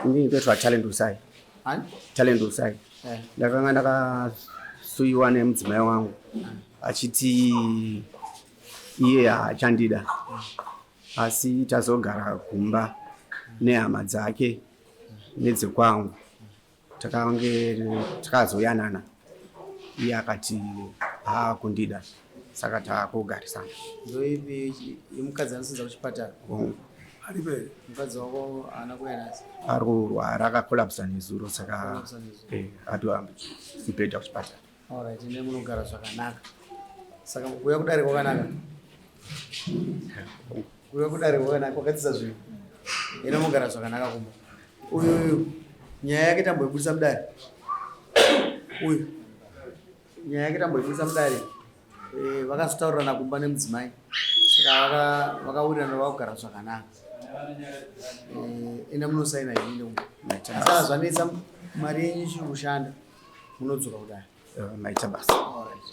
Inini ndoitwa Talent Usai. Ani? Talent Usai. Ndakanga ndakasuyiwa nemudzimai wangu achiti iye haachandida, asi tazogara kumba nehama dzake nedzekwangu, takange takazoyanana, iye akati haakundida, saka taakugarisana. Ndoipi yemukadzi anosenza kuchipatara? Hongu. Aripe. Mukadzi wako haana kuuya nhasi? Ari kurwara, akakolapsa nezuro, saka Collapse nezuro. Apiwa mubhedha kuchipatara. Alright, ine munogara zvakanaka. Saka kuuya kudare kwakanaka. Kuuya kudare kwakanaka, kwakadzisa zvinhu. Ine munogara zvakanaka kumba. Uyu nyaya yake tamboibudisa mudare. Uyu nyaya yake tamboibudisa mudare. Vakazotaurirana kumba nemudzimai. Saka vakawirirana vakugara zvakanaka. Enda munosaina ini kumba. Saka zvanetsa mari yenyu ichiri kushanda, munodzoka kudare. Maita basa. Alright.